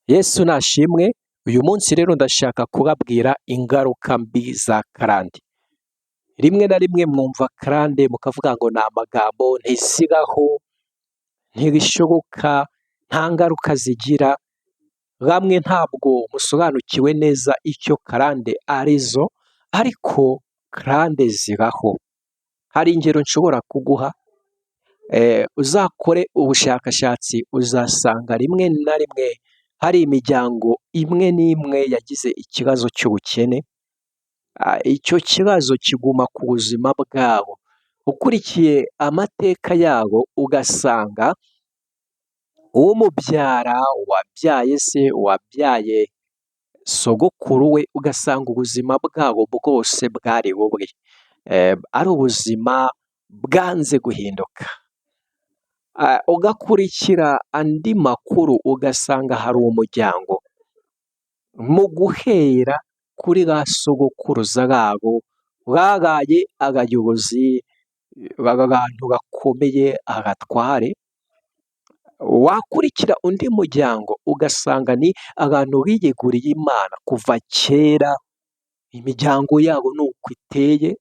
Yesu nashimwe. Uyu munsi rero ndashaka kubabwira ingaruka mbi za karande. Rimwe na rimwe mwumva karande mukavuga ngo ni amagambo, ntisigaho, ntibishoboka, nta ngaruka zigira. Bamwe ntabwo musobanukiwe neza icyo karande arizo, ariko karande zibaho. Hari ingero nshobora kuguha, uzakore ubushakashatsi, uzasanga rimwe na rimwe hari imiryango imwe n'imwe yagize ikibazo cy'ubukene, icyo kibazo kiguma ku buzima bwabo. Ukurikiye amateka yabo, ugasanga umubyara, uwabyaye se, uwabyaye sogokuru we, ugasanga ubuzima bwabo bwose bwari bubi, ari ubuzima bwanze guhinduka. Ugakurikira andi makuru, ugasanga hari umuryango mu guhera kuri ba sogokuruza babo babaye abayobozi, baba abantu bakomeye, abatware. Wakurikira undi muryango, ugasanga ni abantu biyeguriye Imana kuva kera, imiryango yabo ni uko iteye.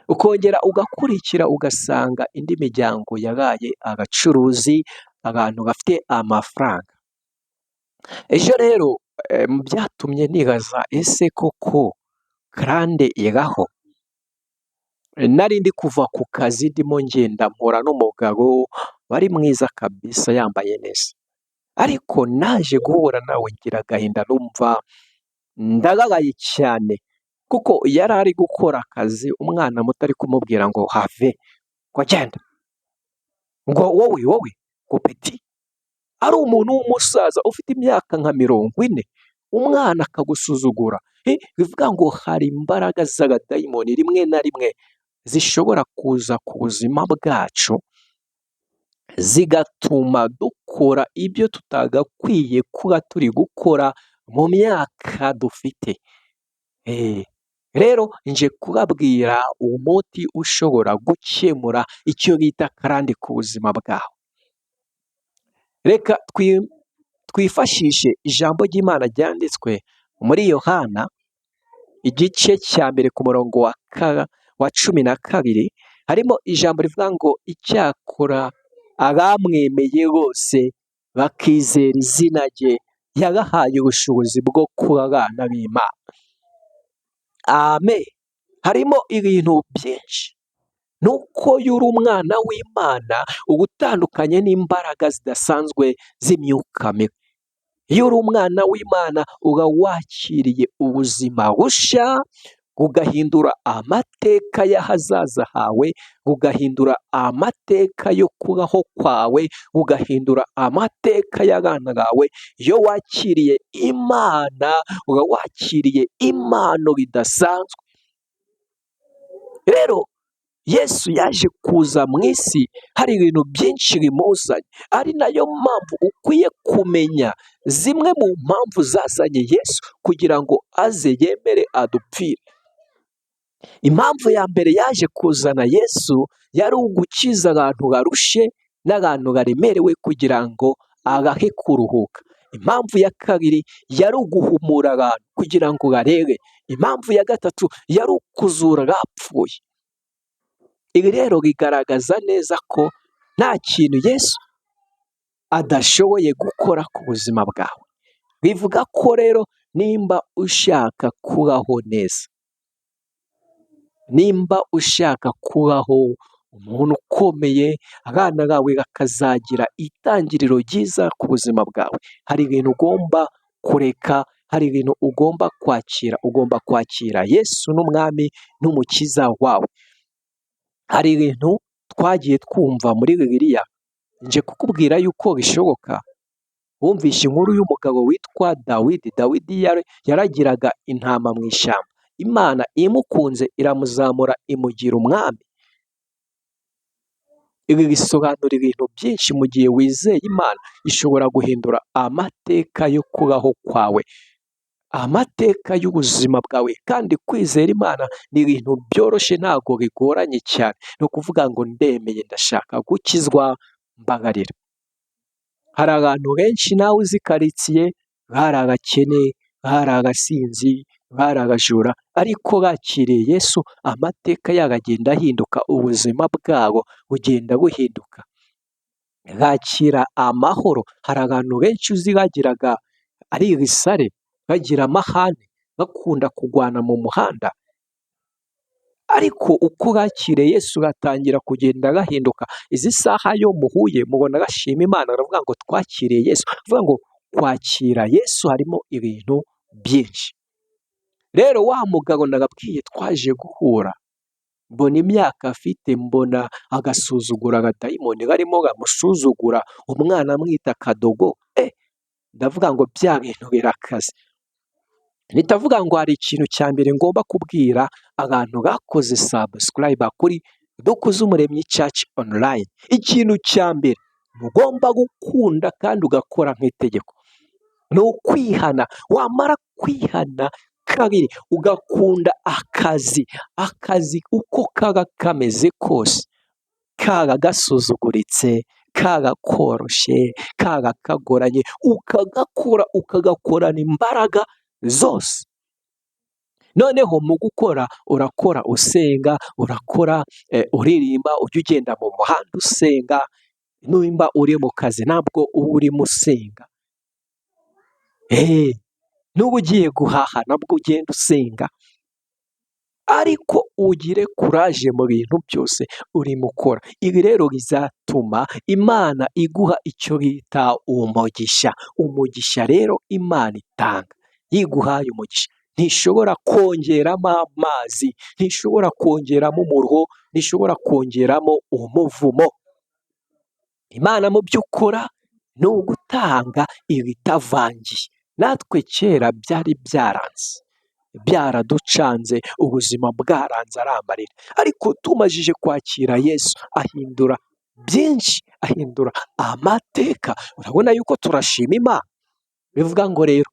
Ukongera ugakurikira, ugasanga indi miryango yabaye abacuruzi, abantu bafite amafaranga. Ejo rero byatumye nibaza: ese koko karande ibaho? Nari ndi kuva ku kazi, ndimo ngenda, mpura n'umugabo wari mwiza kabisa, yambaye neza, ariko naje guhura nawe ngira agahinda, numva ndababaye cyane, kuko yari ari gukora akazi, umwana muto ari kumubwira ngo have, ngo genda, ngo wowe, wowe, ngo petit. Ari umuntu w'umusaza ufite imyaka nka 40, umwana akagusuzugura. Bivuga ngo hari imbaraga z'abadayimoni rimwe na rimwe zishobora kuza ku buzima bwacu, zigatuma dukora ibyo tutagakwiye kuba turi gukora mu myaka dufite. Rero nje kubabwira umuti ushobora gukemura icyo bita karande ku buzima bwawe. Reka twifashishe ijambo ry'Imana ryanditswe muri Yohana, igice cya 1 ku murongo wa 12. Harimo ijambo rivuga ngo: "Icyakora abamwemeye bose bakizera izina rye, yabahaye ubushobozi bwo kuba abana b'Imana." Amen. Harimo ibintu byinshi. Nuko iyo uri umwana w'Imana, uba utandukanye n'imbaraga zidasanzwe z'imyuka mibi. Iyo uri umwana w'Imana, uba wakiriye ubuzima bushya, bugahindura amateka y'ahazaza hawe, bugahindura amateka yo kubaho kwawe, bugahindura amateka y'abana bawe. Iyo wakiriye Imana, uba wakiriye impano bidasanzwe. Rero Yesu yaje kuza mu isi hari ibintu byinshi bimuzanye, ari nayo mpamvu ukwiye kumenya zimwe mu mpamvu zazanye Yesu kugira ngo aze yemere adupfire. Impamvu ya mbere yaje kuzana Yesu yari ugukiza abantu barushe n'abantu baremerewe, kugira ngo abahe kuruhuka. Impamvu ya kabiri yari uguhumura abantu kugira ngo barebe. Impamvu ya gatatu yari ukuzura abapfuye. Ibi rero bigaragaza neza ko nta kintu Yesu adashoboye gukora ku buzima bwawe. Bivuga ko rero nimba ushaka kubaho neza, nimba ushaka kubaho umuntu ukomeye, abana bawe bakazagira itangiriro ryiza ku buzima bwawe, hari ibintu ugomba kureka, hari ibintu ugomba kwakira. Ugomba kwakira Yesu n'Umwami n'Umukiza wawe. Hari ibintu twagiye twumva muri Bibiliya, nje kukubwira yuko bishoboka. Wumvishe inkuru y'umugabo witwa Dawidi. Dawidi yaragiraga intama mu ishyamba, Imana imukunze iramuzamura, imugira umwami. Ibi bisobanura ibintu byinshi. Mu gihe wizeye Imana, ishobora guhindura amateka yo kubaho kwawe, amateka y'ubuzima bwawe. Kandi kwizera Imana ni ibintu byoroshye, ntabwo bigoranye cyane. Ni ukuvuga ngo: "Ndemeye, ndashaka gukizwa, mbabarira." Hari abantu benshi nawe uzi karitsiye bari abakene, bari abasinzi, bari abajura, ariko bakiriye Yesu amateka yabo agenda ahinduka, ubuzima bwabo bugenda buhinduka, bakira amahoro. Hari abantu benshi uzi bagiraga ari ibisare, bagira amahane, bakunda kurwana mu muhanda, ariko uko bakiriye Yesu batangira kugenda bahinduka. Izi saha iyo muhuye mubona bashima Imana, baravuga ngo twakiriye Yesu. Bivuga ngo kwakira Yesu harimo ibintu byinshi. Rero wa mugabo nababwiye twaje guhura, mbona imyaka afite, mbona agasuzugura abadayimoni barimo bamusuzugura, umwana amwita kadogo, ndavuga ngo bya bintu birakaze. Mpita ngo hari ikintu cya mbere ngomba kubwira abantu bakoze subscribe kuri Dukuzumuremyi Church Online. Ikintu cya mbere mugomba gukunda kandi ugakora nk'itegeko ni ukwihana. Wamara kwihana kabiri ugakunda akazi, akazi uko kaba kameze kose, kaba gasuzuguritse, kaba koroshye, kaba kagoranye, ukagakora ukagakorana imbaraga zose. Noneho mu gukora urakora usenga, urakora uririmba, ujya ugenda mu muhanda usenga, nimba uri mu kazi ntabwo uba urimo usenga. Nuba ugiye guhaha nabwo ugenda usenga, ariko ugire courage mu bintu byose urimo ukora. Ibi rero bizatuma Imana iguha icyo bita umugisha. Umugisha rero Imana itanga, iyo iguhaye umugisha ntishobora kongeramo amazi, ntishobora kongeramo umuruho, ntishobora kongeramo umuvumo. Imana mu byo ukora ni ugutanga ibitavangiye. Natwe kera byari byaranze, byaraducanze, ubuzima bwaranze ari amarira, ariko tumajije kwakira Yesu ahindura byinshi, ahindura amateka. Urabona yuko turashima Imana. Bivuga ngo rero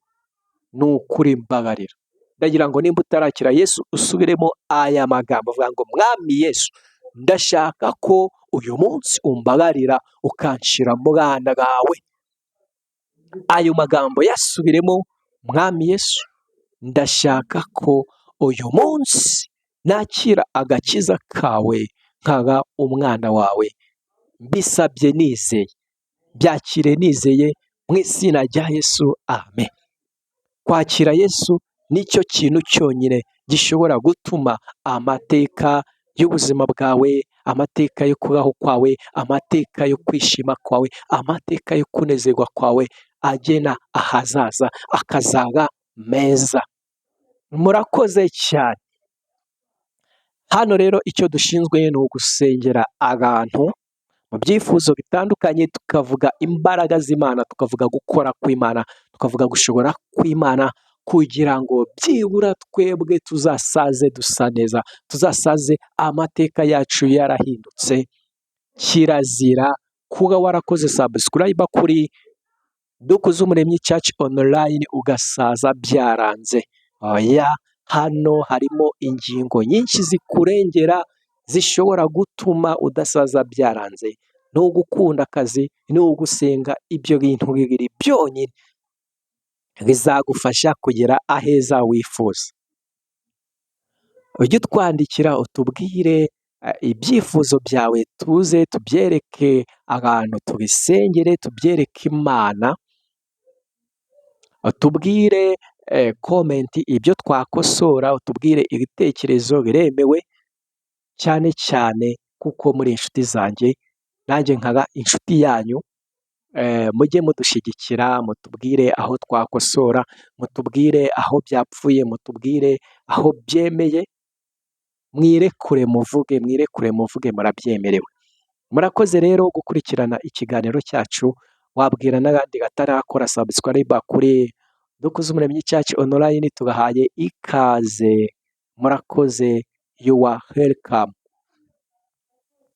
ni ukuri mbabarira. Ndagira ngo nimba utarakira Yesu usubiremo aya magambo avuga ngo Mwami Yesu, ndashaka ko uyu munsi umbabarira ukanshyira mu bana bawe. Ayo magambo yasubiremo, Mwami Yesu, ndashaka ko uyu munsi nakira agakiza kawe nkaba umwana wawe, mbisabye nizeye, byakire nizeye mu izina rya Yesu, amen. Kwakira Yesu nicyo kintu cyonyine gishobora gutuma amateka y'ubuzima bwawe, amateka yo kubaho kwawe, amateka yo kwishima kwawe, amateka yo kunezerwa kwawe agena ahazaza akazaba meza. Murakoze cyane. Hano rero icyo dushinzwe ni ugusengera abantu mu byifuzo bitandukanye, tukavuga imbaraga z'Imana, tukavuga gukora kw'Imana, tukavuga gushobora kw'Imana, kugira ngo byibura twebwe tuzasaze dusa neza, tuzasaze amateka yacu yarahindutse. Kirazira kuba warakoze subscribe kuri Dukuzumuremyi Church Online ugasaza byaranze. Oya, hano harimo ingingo nyinshi zikurengera zishobora gutuma udasaza byaranze. Ni ugukunda akazi, ni ugusenga, ibyo bintu bibiri byonyine bizagufasha kugera aheza wifuza. Ujye utwandikira utubwire ibyifuzo byawe, tuze tubyereke abantu, tubisengere, tubyereke Imana, utubwire comment ibyo twakosora, utubwire ibitekerezo biremewe, cyane cyane kuko muri inshuti zanjye nanjye nkaba inshuti yanyu, mujye mudushyigikira, mutubwire aho twakosora, mutubwire aho byapfuye, mutubwire aho byemeye, mwirekure muvuge, mwirekure muvuge, murabyemerewe. Murakoze rero gukurikirana ikiganiro cyacu, wabwira n'abandi batarakora subscribe kuri Dukuzumuremyi Church Online, tubahaye ikaze, murakoze, you are welcome.